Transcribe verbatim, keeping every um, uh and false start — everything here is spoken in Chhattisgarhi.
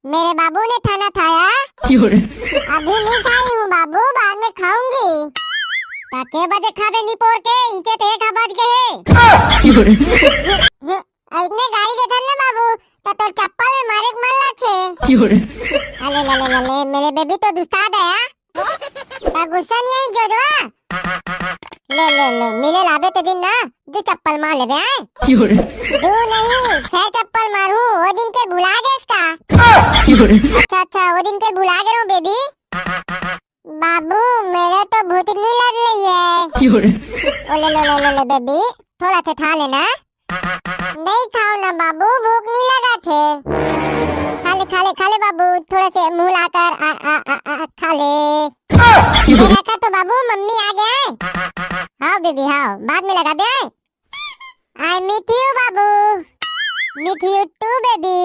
मेरे बाबू ने खाना खाया? अभी नहीं खाई हूँ बाबू, बाद में खाऊंगी। त के बजे खाबे निपोर के? इचे तो एक बज गए हे। इतने गाली देथन ना बाबू, त तो चप्पल में मारे के मन लाथे। अले ले ले ले ले, मेरे बेबी तो दुस्ता दया। त गुस्सा नहीं आई जोजवा? ले ले ले, मिले लाबे ते दिन ना दू चप्पल मार लेबे, आए? दू नहीं, छह चप्पल मारू। वो दिन के भुला गए इसका? अच्छा अच्छा, वो दिन के भुला गए हो बेबी। बाबू, मेरे तो भूत नहीं लग रही है। ओ ले ले ले ले ले बेबी, थोड़ा थे खा लेना। नहीं खाओ ना बाबू, भूख नहीं लगा थे। खा ले खा ले खा ले बाबू, थोड़ा से मुंह लाकर आ आ आ आ खा ले। मेरा का तो बाबू, मम्मी आ गया है। हाँ बेबी, हाँ, बाद में लगा दे। I miss you बाबू। Miss you too baby।